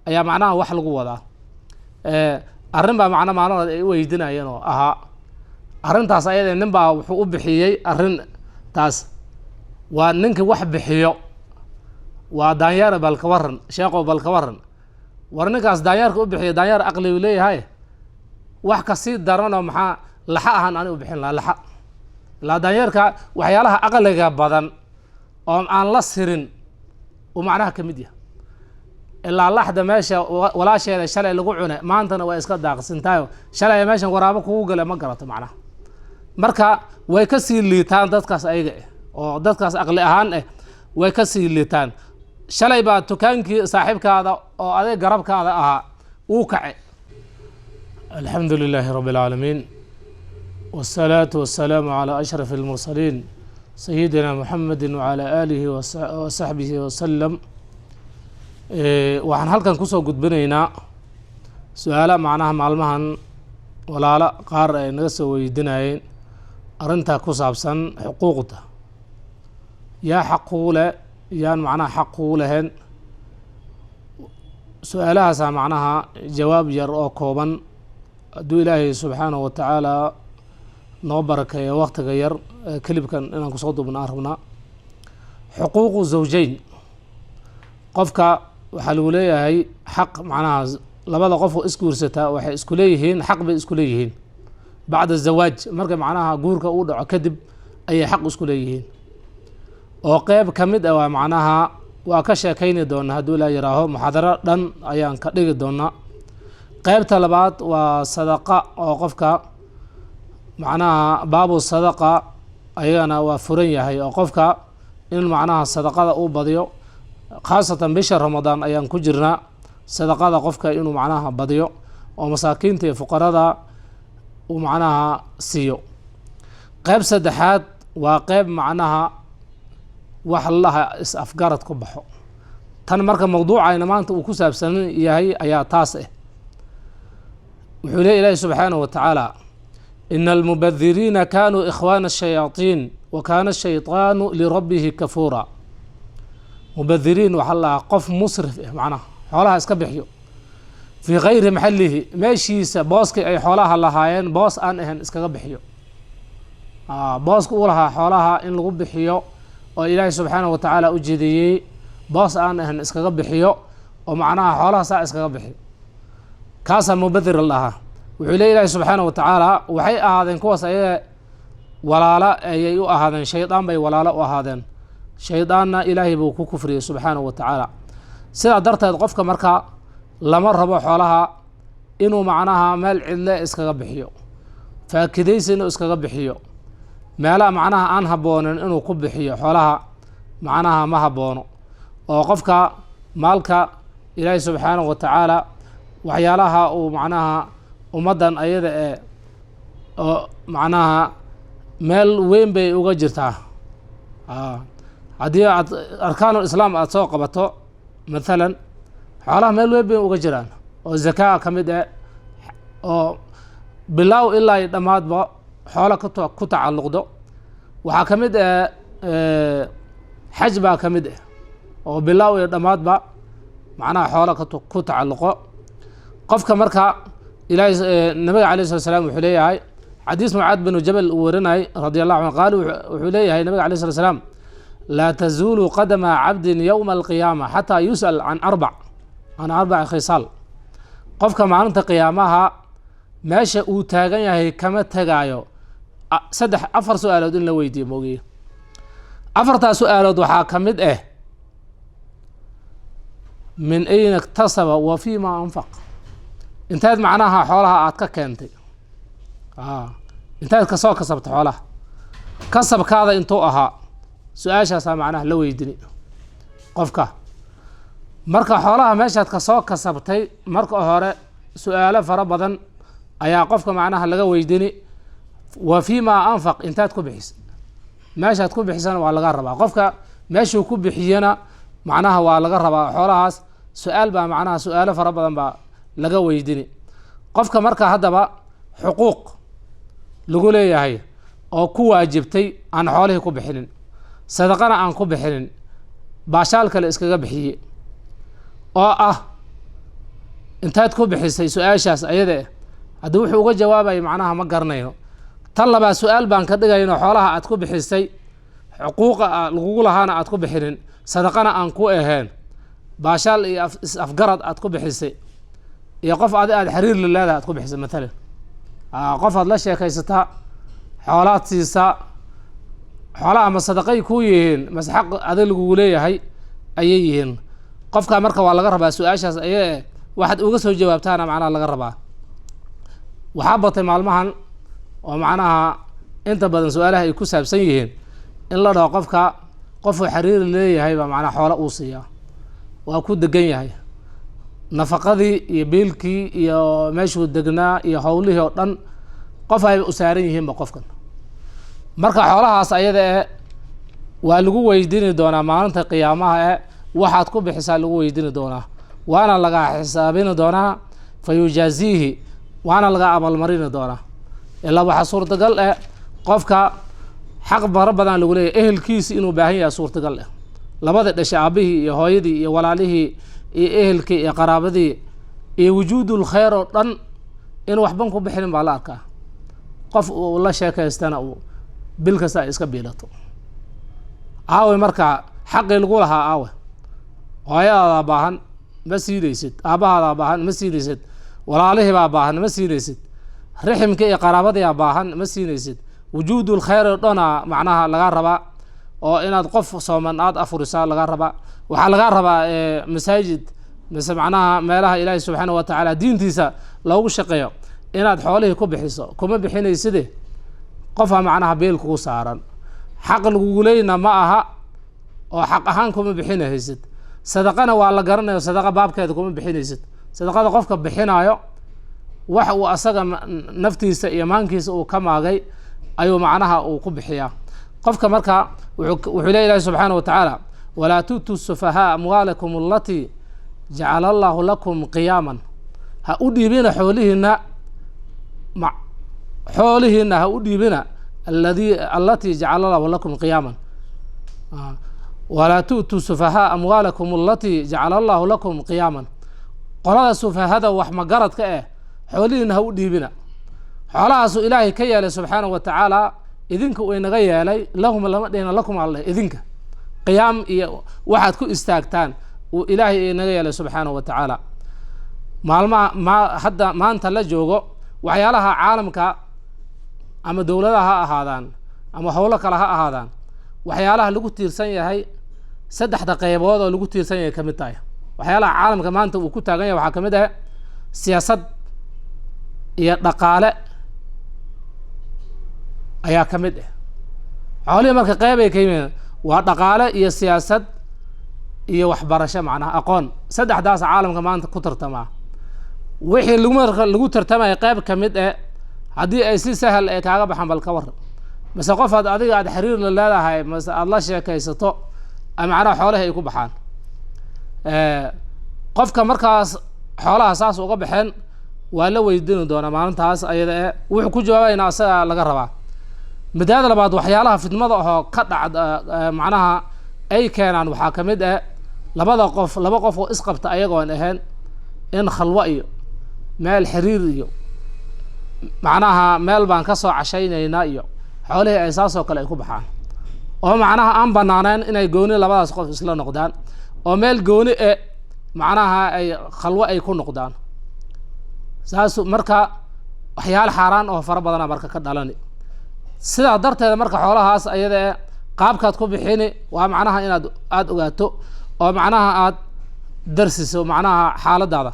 Ayaa macnaha wax lagu wadaa. Arrin baa macna maalmahood ay u weydinayeen oo ahaa arrintaas ayada. Nin baa wuxuu u bixiyey arrin taas: waa ninka wax bixiyo waa daanyeer. Balka waran, sheekow, balka waran? War ninkaas daanyeerka u bixiyo, daanyeer aqligu leeyahay. Wax kasii daranoo maxaa laxa ahaan ani u bixin lahaa laxa. Ilaa daanyeerka waxyaalaha aqliga badan oo aan la sirin uu macnaha ka mid yahay. Ilaa laxda meesha walaasheeda shalay lagu cune, maantana waa iska daaqsintaayo. Shalay meeshan waraabo kugu gale ma garato macnaha. Marka way kasii liitaan dadkaas ayaga ah, oo dadkaas aqli ahaan ah way kasii liitaan. Shalay baa dukaankii saaxiibkaada oo adeeg garabkaada ahaa uu kace. Alxamdu lilaahi rabi اlcaalamiin, wالsalaatu wasalaamu calى ashraf اlmursaliin, sayidina muxamedi wعalى aalihi wasaxbihi wasalam. Waxaan halkan kusoo gudbinaynaa su-aala macnaha maalmahan walaalo qaar ay naga soo weydiinayeen, arrintaa ku saabsan xuquuqda. Yaa xaq kugu leh, yaan macnaha xaq kugu lahayn? Su-aalahaasaa macnaha jawaab yar oo kooban, hadduu Ilaahay subxaanahu wa tacaala noo barakeeyo waktiga yar kelibkan inaan kusoo duubna aan rabnaa. Xuquuqu zawjeyn: qofka waxaa lagu leeyahay xaq. Macnaha labada qof oo isguursataa waxay isku leeyihiin xaq bay isku leeyihiin bacda zawaaj. Marka macnaha guurka uu dhaco kadib ayay xaq isku leeyihiin, oo qeyb ka mid ah waa macnaha waa ka sheekayni doonaa hadduu Ilaa yihaaho, muxaadaro dhan ayaan ka dhigi doonaa. Qeybta labaad waa sadaqa, oo qofka macnaha baabu sadaqa ayagana waa furan yahay, oo qofka in macnaha sadaqada uu badiyo, khaasatan bisha Ramadaan ayaan ku jirnaa, sadaqada qofka inuu macnaha badiyo oo masaakiinta iyo fuqarada uu macnaha siiyo. Qeyb saddexaad waa qeyb macnaha wax laha is afgarad ku baxo. Tan marka mawduucayna maanta uu ku saabsan yahay ayaa taas ah. Wuxuu leey Ilaahi subxaanahu wa tacaala: "Ina almubadiriina kanuu ikhwaana الshayaaطiin wa kaana الshayطaanu lirabbihi kafuura." Mubadiriin waxaa la lahaa qof musrif ah, macnaha xoolaha iska bixiyo fii gayri maxalihi, meeshiisa booskii ay xoolaha lahaayeen boos aan ahayn iskaga bixiyo. Booska uu lahaa xoolaha in lagu bixiyo oo Ilaahay subxaanahu wa tacaala u jeediyey, boos aan ahayn iskaga bixiyo, oo macnaha xoolaha saa iskaga bixiyo, kaasaa mubadir la dhahaa. Wuxuu leey Ilaahi subxaanahu wa tacaala: waxay ahaadeen kuwaas ayaga walaalo ayay u ahaadeen shaydaan bay walaalo u ahaadeen, shaydaanna Ilaahay buu ku kufriyey subxaanahu wa tacaala. Sidaa darteed qofka marka lama rabo xoolaha inuu macnaha meel cidle iskaga bixiyo, faakidaysi inuu iskaga bixiyo, meelaha macnaha aan habboonin inuu ku bixiyo xoolaha macnaha ma habboono. Oo qofka maalka Ilaahay subxaanahu wa tacaala waxyaalaha uu macnaha ummaddan ayada ee oo macnaha meel weyn bay uga jirtaa. Haddii aad arkaanul islaam aada soo qabato mathalan, xoolaha meel weyn bay uga jiraan, oo zakaa ka mid ah, oo bilaaw ilaa iyo dhammaadba xoolo ku tacalluqdo. Waxaa ka mid ah xaj baa ka mid ah, oo bilaaw iyo dhammaadba macnaha xoolo ku tacalluqo. Qofka marka Ilahay, nabiga alayh slat slam wuxuu leeyahay, xadiis Mucaad binu Jabal uu warinayay radi allahu canhu, qaal wuxuu leeyahay nabiga alayh slat slam: "Laa tazuulu qadama cabdin yowma alqiyaama xataa yus'al can arbac, can arbaci khisaal." Qofka maalinta qiyaamaha meesha uu taagan yahay kama tegaayo saddex, afar su-aalood in la weydiiyo moogiye. Afartaa su-aalood waxaa ka mid ah: "Min ayna iktasaba wa fima anfaq?" Inteed macnaha xoolaha aad ka keentay, inteed kasoo kasabta xoolaha, kasabkaada intuu ahaa? Su-aashaasaa macnaha la weydini qofka. Marka xoolaha meeshaad kasoo kasabtay, marka hore su-aalo fara badan ayaa qofka macnaha laga weydini. "Wa fima anfaq", intaad ku bixisa, meeshaad ku bixisana waa laga rabaa. Qofka meeshuu ku bixiyana macnaha waa laga rabaa xoolahaas. Su-aal baa macnaha su-aalo fara badan baa laga weydini qofka. Marka haddaba xuquuq lagu leeyahay oo ku waajibtay aan xoolihii ku bixinin, sadaqana aan ku bixinin, baashaal kale iskaga bixiye, oo ah Intaad ku bixisay su-aashaas ayada eh, haddii wuxuu uga jawaabaya macnaha ma garanayno. Tan labaad, su-aal baan ka dhigayno: xoolaha aad ku bixisay xuquuqa lagugu lahaana aad ku bixinin, sadaqana aan ku ahayn, baashaal iyo is-afgarad aad ku bixisay, iyo qof adi aada xiriir la leedahay aad ku bixisay, mathalan qof aad la sheekaysataa, xoolaad siisaa, xoolaha ma sadaqay ku yihiin mase xaq adi lagugu leeyahay ayay yihiin? Qofka marka waa laga rabaa su-aashaas ayae, waxaad uga soo jawaabtaana macnaha laga rabaa. Waxaa batay maalmahan oo macnaha inta badan su-aalaha ay ku saabsan yihiin in la dhaho qofka qofuu xiriir leeyahay baa macnaha xoolo uu siiyaa, waa ku degan yahay, nafaqadii iyo biilkii iyo meeshuu degnaa iyo howlihii oo dhan qof ayba u saaran yihiinba qofkan. Marka xoolahaas ayada eh waa lagu weydiini doonaa maalinta qiyaamaha e, waxaad ku bixisaa lagu weydiini doonaa, waana laga xisaabini doonaa, fa yujaaziihi, waana laga abaalmarini doonaa. Ilaa waxaa suurtagal eh qofka xaq fara badan lagu leeyahy, ehelkiisi inuu baahan yahay suurtagal eh, labada dhashay, aabihii iyo hooyadii iyo walaalihii iyo ehelkii iyo qaraabadii iyo wujuudul khayr oo dhan inuu waxban ku bixinin baa la arkaa. Qof uu la sheekaystana uu bil kasta ay iska biilato. Aawe marka xaqii lagu lahaa? Aawe? Hooyadaadaa baahan, ma siinaysid. Aabbahaadaa baahan, ma siinaysid. Walaalihiibaa baahan, ma siinaysid. Riximka iyo qaraabadiyaa baahan, ma siinaysid. Wujuudul khayr oo dhana macnaha lagaa rabaa, oo inaad qof sooman aada afurisaa lagaa rabaa. Waxaa lagaa rabaa masaajid mise macnaha meelaha Ilaahay subxaana wa tacaala diintiisa loogu shaqeeyo inaad xoolihii ku bixiso. Kuma bixinayside, qofa macnaha beel kugu saaran, xaq laguguleyna ma aha, oo xaq ahaan kuma bixinaysid. Sadaqana waa la garanayo, sadaqa baabkeeda kuma bixinaysid. Sadaqada qofka bixinayo wax uu asaga naftiisa iyo maankiisa uu ka maagay ayuu macnaha uu ku bixiyaa qofka. Marka wuxuu leey Ilahi subxaana wa tacaala: walaa tu'tuu sufahaa amwaalakum alatii jacala allahu lakum qiyaaman. Ha u dhiibina xoolihiina, xoolihiina ha u dhiibina, allatii jacala allahu lakum qiyaaman. Walaa tu'tuu sufahaa amwaalakum alatii jacala allahu lakum qiyaaman. Qolada sufahada, wax magaradka eh, xoolihiina ha u dhiibina. Xoolahaasuu Ilaahay ka yeelay subxaanahu wa tacaala, idinka uu inaga yeelay. Lahum lama dhihina, lakum alle, idinka qiyaam iyo waxaad ku istaagtaan uu Ilaahay inaga yeelay subxaanahu wa tacaala. Maalmaha ma hadda maanta la joogo, waxyaalaha caalamka ama dowladaha ha ahaadaan ama howlo kale ha ahaadaan, waxyaalaha lagu tiirsan yahay, saddexda qeybood oo lagu tiirsan yahay kamid tahay. Waxyaalaha caalamka maanta uu ku taagan yahay waxaa kamid ah siyaasad iyo dhaqaale ayaa ka mid ah. Xoolihii marka qeyb ay ka yimid waa dhaqaale iyo siyaasad iyo waxbarasho, macnaha aqoon. Saddexdaas caalamka maanta ku tartamaa. Wixii lagu tartamaya qeyb ka mid eh haddii ay si sahal ee kaaga baxaan, bal ka waran? Mase qof aad adiga aada xiriir la leedahay, mase aada la sheekaysato, macnaha xoolahi ay ku baxaan qofka, markaas xoolaha saas uga baxeen waa la weydiini doonaa maalintaas ayada e, wuxuu ku jawaabayna asaga laga rabaa. Midaada labaad, waxyaalaha fidmada ahoo ka dhacda macnaha ay keenaan waxaa kamid ah labada qof, laba qof oo isqabta ayagoon ahayn, in khalwo iyo meel xiriir iyo macnaha meel baan kasoo cashaynaynaa iyo xoolihii ay saas oo kale ay ku baxaan, oo macnaha aan banaanayn inay gooni labadaas qof isla noqdaan, oo meel gooni e macnaha ay khalwo ay ku noqdaan. Saas marka waxyaala xaaraan oo fara badana marka ka dhalani. Sidaa darteeda marka xoolahaas ayada e qaabkaad ku bixini waa macnaha inaad aada ogaato oo macnaha aada darsiso macnaha xaaladaada.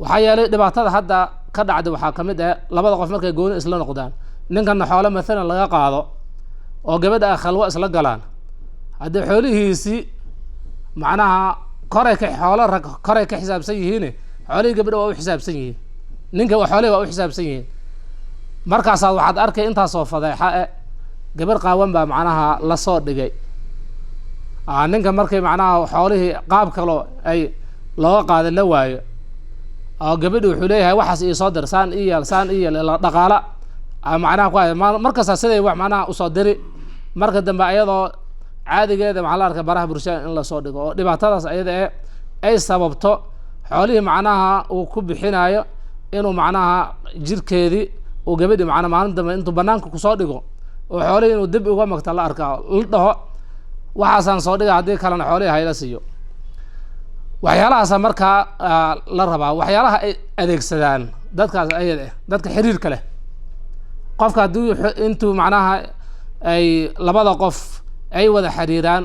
Waxaa yeelay dhibaatada hadda ka dhacda waxaa kamid ah labada qof markay gooni isla noqdaan, ninkana xoolo mathalan laga qaado oo gabadha ay khalwo isla galaan, haddii xoolihiisii macnaha koray ka xoolo rag koray ka xisaabsan yihiin, xoolihii gabadha waa u xisaabsan yihiin, ninka xoolihii waa u xisaabsan yihiin. Markaasaa waxaad arkay intaasoo fadeexa e, gabar qaawan baa macnaha lasoo dhigay. Ninka markay macnaha xoolihii qaab kaloo ay looga qaada la waayo, oo gabadhi wuxuu leeyahay waxaas iisoo dir, saan i yeel, saan i yeel, ila dhaqaala macnaha ku hay. Markasta siday wax macnaha usoo diri, marka dambe ayadoo caadigeeda maxaa la arkay baraha bulshada in lasoo dhigo, oo dhibaatadaas ayada e ay sababto. Xoolihii macnaha uu ku bixinayo inuu macnaha jirkeedii uu gabadhi macnaa maalin dambe intuu banaanka kusoo dhigo oo xoolihii inuu dib uga magta la arkaa, la dhaho waxaasaan soo dhiga, haddii kalena xoolihii hayla siiyo. Waxyaalahaasa markaa la rabaa, waxyaalaha ay adeegsadaan dadkaas ayada ah, dadka xiriirka leh. Qofka haddii intuu macnaha ay labada qof ay wada xiriiraan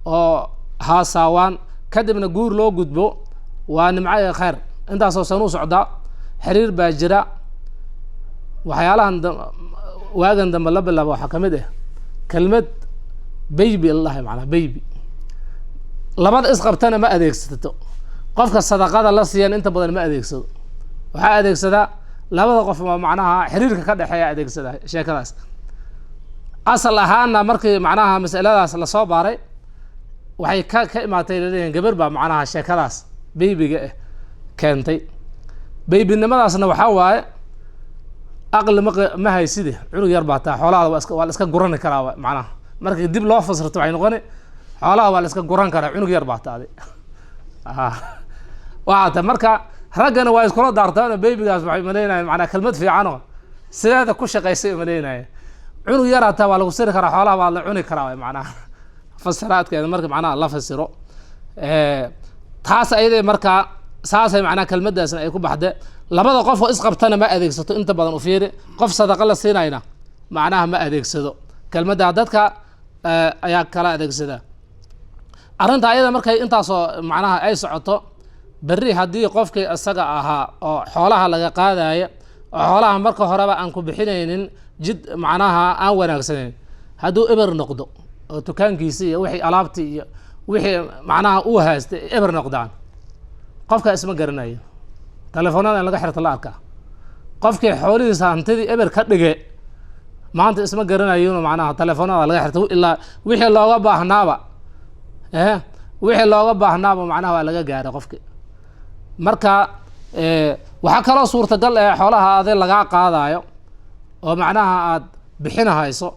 oo haasaawaan, kadibna guur loo gudbo, waa nimco iyo khayr. Intaasoo sanuu socdaa, xiriir baa jira. Waxyaalahan waagan dambe la bilaabo waxaa kamid ah kelmad baby la dhahay, macnaha baby. Labada isqabtana ma adeegsato, qofka sadaqada la siiyan inta badan ma adeegsado. Waxaa adeegsadaa labada qof oo macnaha xiriirka ka dhexeeya adeegsada. Sheekadaas asal ahaana markii macnaha masaladaas lasoo baaray, waxay ka imaatay laleeyihin gabar baa macnaha sheekadaas baby-ga ah keentay. Babynimadaasna waxaa waaye aqli ma hayside, cunug yar baa taa, xoolahada waa la iska gurani karaa. Macnaha markii dib loo fasirto waxay noqoni xoolaha waa la iska guran karaa, cunug yar baa taadi waxaa ta. Marka raggana waa iskula daartaan baby-gaas, waxay malaynayan macnaa kelmad fiicanoo sideeda ku shaqaysay malaynayan. Cunug yar hataa waa lagu siri karaa, xoolaha waa la cuni karaa. Macnaha fasiraadkeeda marka macnaha la fasiro taas ayada markaa saasay macnaha kelmadaasna ay ku baxde. Labada qof oo isqabtana ma adeegsato inta badan. U fiiri, qof sadaqa la siinayna macnaha ma adeegsado kelmadda, dadka ayaa kala adeegsada. Arrinta ayada markay intaasoo macnaha ay socoto, berri haddii qofkii isaga ahaa oo xoolaha laga qaadaya, oo xoolaha marka horeba aan ku bixinaynin jid macnaha aan wanaagsanayn, hadduu eber noqdo oo dukaankiisi iyo wixii alaabtii iyo wixii macnaha uu haystay eber noqdaan, qofka isma garanayo, telefoonada in laga xirto la arkaa. Qofkii xoolihiisa hantidii eber ka dhige maanta isma garanayino, macnaha telefoonada laga xirto, ilaa wixii looga baahnaaba wixii looga baahnaaba macnaha waa laga gaaray qofki. Marka waxaa kaloo suurtagal eh xoolaha adi lagaa qaadayo oo macnaha aad bixinahayso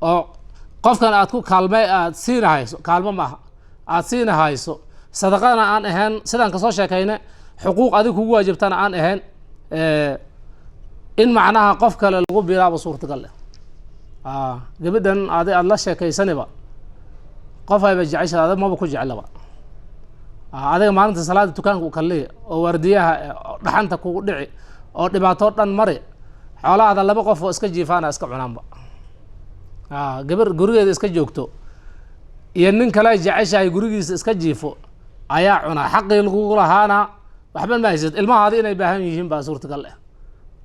oo qofkan aad ku kaalme aad siinahayso, kaalmo maaha, aad siinahayso, sadaqadana aan ahayn, sidaan kasoo sheekayne xuquuq adig kugu waajibtana aan ahayn, in macnaha qof kale lagu bilaabo suurtagal eh. Gabadhan adi aada la sheekaysaniba qof ayba jecesha, adig maba ku jeclaba. Adiga maalinta salaada dukaanka u kallihi oo waardiyaha dhaxanta kugu dhici oo dhibaato dhan mari, xoolahada laba qof oo iska jiifaana iska cunaanba. Gabar gurigeeda iska joogto iyo nin kale jeceshahay gurigiisa iska jiifo ayaa cunaa. Xaqii lagugu lahaana waxba ma haysat. Ilmahaadi inay baahan yihiin baa suurtagal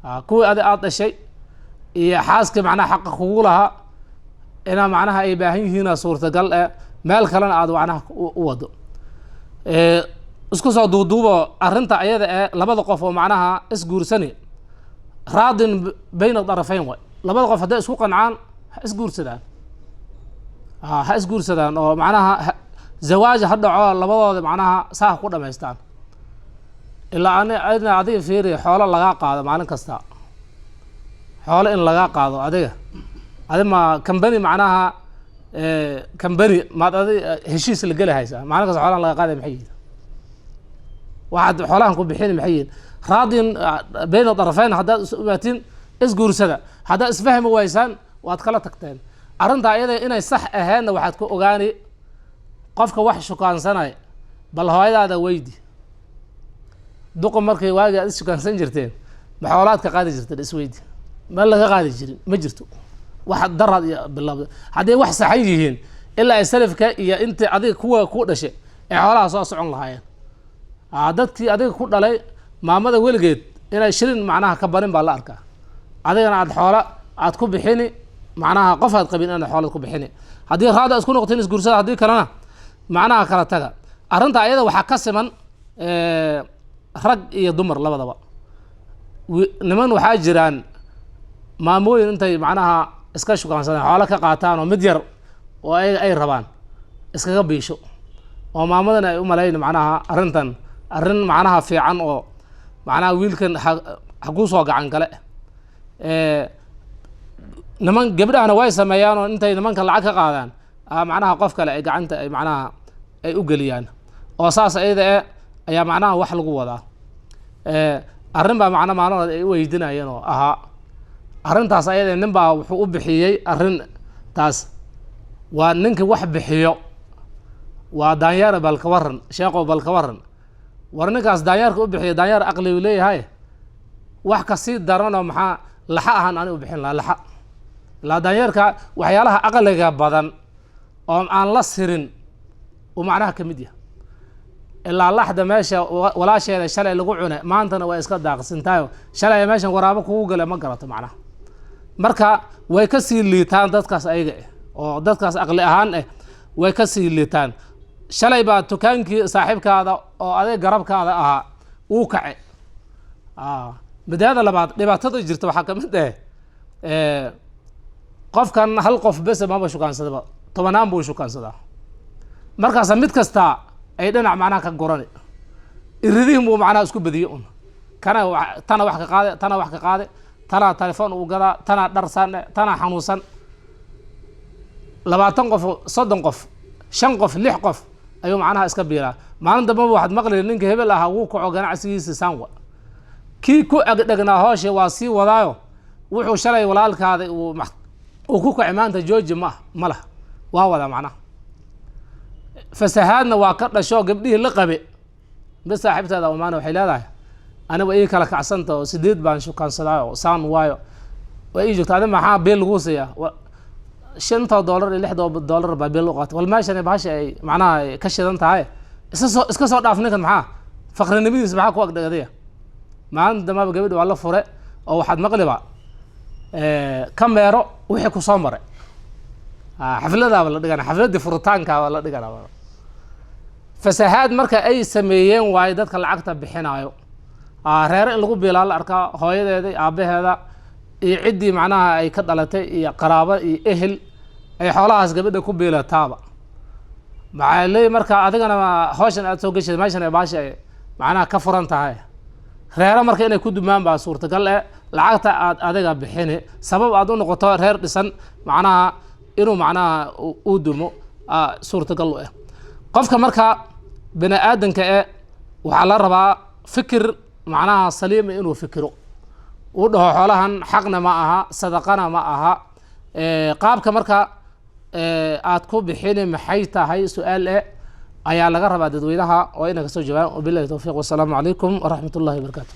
ah, kuwii adi aada dhashay iyo xaaskii macnaha xaqa kugu lahaa inaa macnaha ay baahan yihiina suurtagal eh, meel kalena aada macnaha u wado. Isku soo duuduubo arrinta ayada ee labada qof oo macnaha isguursani, raadin bayna darafeyn way. Labada qof hadday isku qancaan ha isguursadaan, ha isguursadaan oo macnaha zawaaj ha dhaco, labadooda macnaha saa ku dhamaystaan. Ilaa ani adna adiga fiiri, xoolo lagaa qaado maalin kasta, xoolo in lagaa qaado adiga, adi ma company macnaha company maad adi heshiis la geli haysaa? Maalin kasta xoolahan laga qaaday maxay yihin? Waxaad xoolahan ku bixini maxay yihin? Raadin bayna darafeyn haddaad is umaatiin, isguursada. Haddaad isfahmi waysaan, waad kala tagteen. Arrinta ayada inay sax aheenna waxaad ku ogaani qofka wax shukaansanay, bal hooyadaada weydi: duqa markay waagi aad ishukaansan jirteen ma xoolaad ka qaadi jirteen? Isweydi. Ma laga qaadi jirin, ma jirto wax daraad iyo bilowda. Hadday wax saxan yihiin, ilaa ay salafka iyo inta adiga kuwa ku dhashay ay xoolaha soo socon lahaayeen. Dadkii adiga ku dhalay maamada weligeed inay shilin macnaha ka barin baa la arkaa, adigana aad xoola aad ku bixini macnaha qof aad qabin inaad xoolad ku bixini. Haddii raada isku noqotin, isguursada, haddii kalena macnaha kala taga. Arrinta ayada waxaa ka siman rag iyo dumar labadaba. Niman waxaa jiraan maamooyin intay macnaha iska shukaansadeen xoolo ka qaataan oo mid yar oo ayaga ay rabaan iskaga biisho, oo maamadana ay u malayn macnaha arrintan arrin macnaha fiican oo macnaha wiilkan ha kuu soo gacan gale. Niman gabdhahana way sameeyaan oo intay nimanka lacag ka qaadaan macnaha qof kale ay gacanta ay macnaha ay u geliyaan oo saas ayada e. Ayaa macnaha wax lagu wadaa. Arrin baa macna maalmood ay u weydiinayeen oo ahaa arrintaas ayada. Nin baa wuxuu u bixiyey arrin taas, waa ninka wax bixiyo waa daanyeer. Balka waran, sheekow, balka waran, war ninkaas daanyeerka u bixiyo, daanyeer aqli uu leeyahay, wax kasii daranoo maxaa laxa ahaan ani u bixin lahaa laxa. Ilaa daanyeerka waxyaalaha aqliga badan oo aan la sirin uu macnaha ka mid yahay. Ilaa laxda meesha walaasheeda shalay lagu cune, maantana waa iska daaqsintaayo. Shalay meeshan waraabo kugu gale ma garato macnaha. Marka way ka sii liitaan dadkaas ayaga ah, oo dadkaas aqli ahaan ah way ka sii liitaan. Shalay baa dukaankii saaxiibkaada oo adeeg garabkaada ahaa wuu kace. Midaada labaad, dhibaatada jirta waxaa kamid ah, qofkan hal qof bese maba shukaansadaba, tobanaan buu shukaansadaa. Markaasa mid kasta ay dhinac macnaha ka gurani, iridihin buu macnaha isku badiye un. Kana tana wax ka qaade, tana wax ka qaade, tanaa telefoon uu gadaa, tanaa dharsan, tanaa xanuunsan. 20 qof, 30 qof, shan qof, lix qof ayuu macnaha iska biiraa. Maalin dambaba waxaad maqli ninka hebel ahaa wuu kaco ganacsigiisa saanwa. Kii ku agdhegnaa hooshe waa sii wadaayo. Wuxuu shalay walaalkaada uu ku kacay maanta jooji ma ma laha, waa wadaa macnaha. Fasahaadna waa ka dhasho. Gabdhihii la qabe, mid saaxiibteeda umaana waxay leedahay, aniga ii kala kacsanta oo sideed baan shukaansadaa oo saan waayo waa ii joogta. Adi maxaa biil laguu siiyaa? Shanta dollar iyo $6 baa biil u qaatay. Wal meeshan bahasha ay macnaha ay ka shidan tahay, iska soo dhaaf ninkan. Maxaa faqrinimadiisa maxaa ku agdheg adiga? Maalin dambaba gabadhi waa la fure oo waxaad maqliba ka meero wixii kusoo maray. Xafladaaba la dhigana, xafladii furitaankaaba la dhigana. Fasahaad marka ay sameeyeen waayo dadka lacagta bixinaayo. Reere in lagu biilaa la arkaa, hooyadeeda iyo aabaheeda iyo ciddii macnaha ay ka dhalatay iyo qaraabo iyo ehel ay xoolahaas gabadha ku biilataaba. Maxaa leey marka adigana hawshan aad soo gashay, meeshan ay baasha ay macnaha ka furan tahay, reero marka inay ku dumaan baa suurtagal eh. Lacagta aad adiga bixini sabab aad u noqoto reer dhisan macnaha inuu macnaha u dumo suurtagal u ah. Qofka marka bini aadanka e waxaa la rabaa fikir macnaha saliima, inuu fikiro, uu dhaho xoolahan xaqna ma aha, sadaqana ma aha. Qaabka marka aad ku bixini maxay tahay, su-aal ayaa laga rabaa dadweynaha oo inay kasoo jawaabaan. Wabillahi towfiiq, wasalaamu calaykum waraxmat ullahi wabarakaatu.